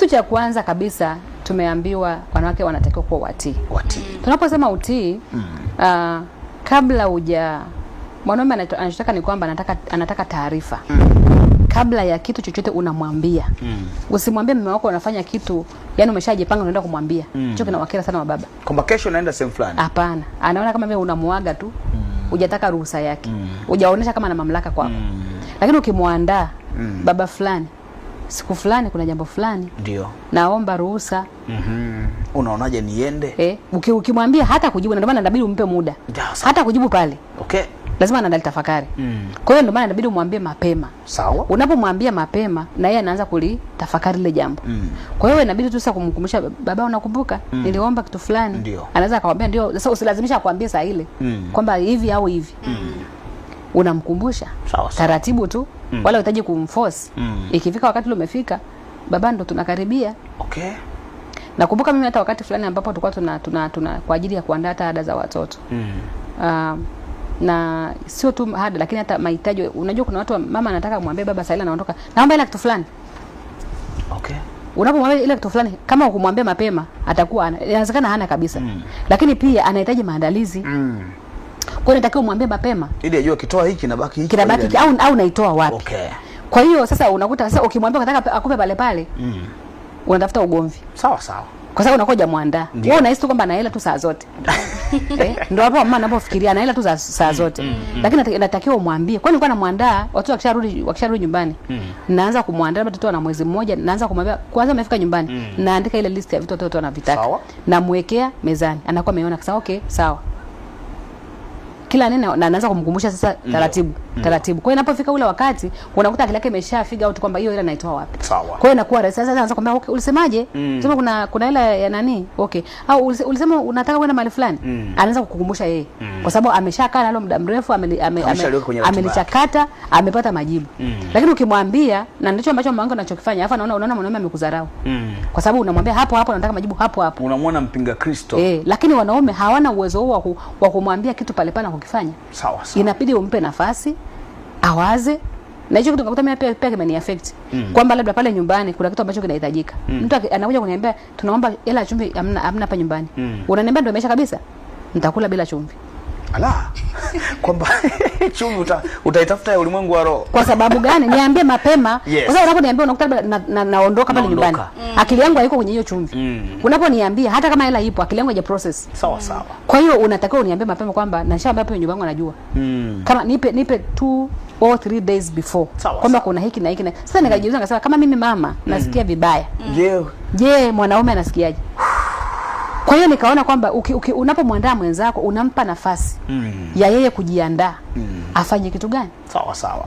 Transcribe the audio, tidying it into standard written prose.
Kitu cha kwanza kabisa tumeambiwa wanawake wanatakiwa kuwa watii. Watii. Tunaposema utii, kabla huja mwanaume anachotaka ni kwamba anataka taarifa. Kabla ya kitu chochote unamwambia. Usimwambie mume wako unafanya kitu, yani umeshajipanga unaenda kumwambia. Hicho kinawakera sana wababa. Kwamba kesho naenda sehemu fulani. Hapana, anaona kama vile unamuaga tu. Hujataka ruhusa yake. Hujaonesha kama ana mamlaka kwako. Lakini ukimwandaa, baba fulani, siku fulani kuna jambo fulani, Ndio. naomba ruhusa. Unaonaje niende? Ukimwambia hata kujibu, na ndio maana inabidi umpe muda. Sawa. Hata kujibu pale. Okay. Lazima analitafakari. Kwa hiyo ndio maana inabidi umwambie mapema. Sawa. Unapomwambia mapema na yeye anaanza kulitafakari lile jambo. Kwa hiyo inabidi tu sasa kumkumbusha, baba unakumbuka niliomba kitu fulani. Ndio. Anaweza akamwambia ndio. Sasa usilazimisha akwambie saa ile kwamba hivi au hivi. Unamkumbusha. Sawa, sawa. Taratibu tu. Wala unahitaji kumforce. Ikifika wakati ule umefika, baba ndo tunakaribia. Okay. Nakumbuka mimi hata wakati fulani ambapo tulikuwa tuna kwa ajili ya kuandaa hata ada za watoto. Na sio tu ada lakini hata mahitaji. Unajua kuna watu mama anataka kumwambia baba sasa anaondoka, naomba ile kitu fulani. Okay. Unapomwambia ile kitu fulani, kama ukumwambia mapema atakuwa inawezekana hana kabisa. Lakini pia anahitaji maandalizi. Kwa hiyo inatakiwa umwambie mapema. Ili ajue kitoa hiki na baki hiki. Kinabaki Ili au naitoa wapi? Okay. Kwa hiyo sasa unakuta sasa ukimwambia unataka akupe pale pale, unatafuta ugomvi. Sawa sawa. Kwa sababu unakuwa hujamuandaa. Wewe unahisi tu kwamba ana hela tu saa zote. Ndio hapo mama anapofikiria ana hela tu saa zote. Lakini natakiwa umwambie. Kwani nilikuwa namuandaa watoto wakisharudi nyumbani. Naanza kumuandaa labda mtoto ana mwezi mmoja, naanza kumwambia kwanza amefika nyumbani, naandika ile list ya vitu watoto wanavitaka. Namwekea mezani. Anakuwa ameona sasa, okay, sawa. Kila nini na anaanza kumkumbusha sasa taratibu, taratibu. Kwa hiyo inapofika ule wakati unakuta akili yake imesha figure out kwamba hiyo hela naitoa wapi. Sawa. Kwa hiyo inakuwa rahisi. Sasa anaanza kumwambia okay, ulisemaje? Sema kuna hela ya nani? Okay. Au ulisema unataka kwenda mahali fulani? Anaanza kukukumbusha yeye. Kwa sababu ameshakaa nalo muda mrefu, Ameshaliweka kwenye ratiba yake. amelichakata, amepata majibu. Lakini ukimwambia, na ndicho ambacho mama wangu anachokifanya, alafu unaona mwanaume amekudharau. Kwa sababu unamwambia hapo hapo nataka majibu hapo hapo. Unamwona mpinga Kristo. Lakini wanaume hawana uwezo huo wa kumwambia kitu pale pale na kukifanya. Sawa sawa. Inabidi umpe nafasi awaze. Na hicho kitu unakuta mimi pia kimeniaffect. Kwamba labda pale nyumbani kuna kitu ambacho kinahitajika. Mtu anakuja kuniambia tunaomba hela ya chumvi, hamna hapa nyumbani. Unaniambia ndio imeisha kabisa? Nitakula bila chumvi. Ala. Kwamba chumvi utaitafuta ya ulimwengu wa roho. Kwa sababu gani? Niambie mapema. Yes. Kwa sababu unaponiambia unakuta labda naondoka pale nyumbani. Naondoka. Akili yangu haiko kwenye hiyo chumvi. Unaponiambia hata kama hela ipo, akili yangu haija process. Sawa sawa. Kwa hiyo unatakiwa uniambie mapema kwamba na nishaambia hapo nyumbani anajua. Kama nipe 2 or 3 days before. Sawa, Kwamba sawa. kuna hiki na hiki na. Sasa nikajiuliza nikasema kama mimi mama nasikia vibaya. Je, Je, mwanaume anasikiaje? Kwa hiyo nikaona kwamba unapomwandaa mwenzako unampa nafasi ya yeye kujiandaa. Afanye kitu gani? Sawa sawa.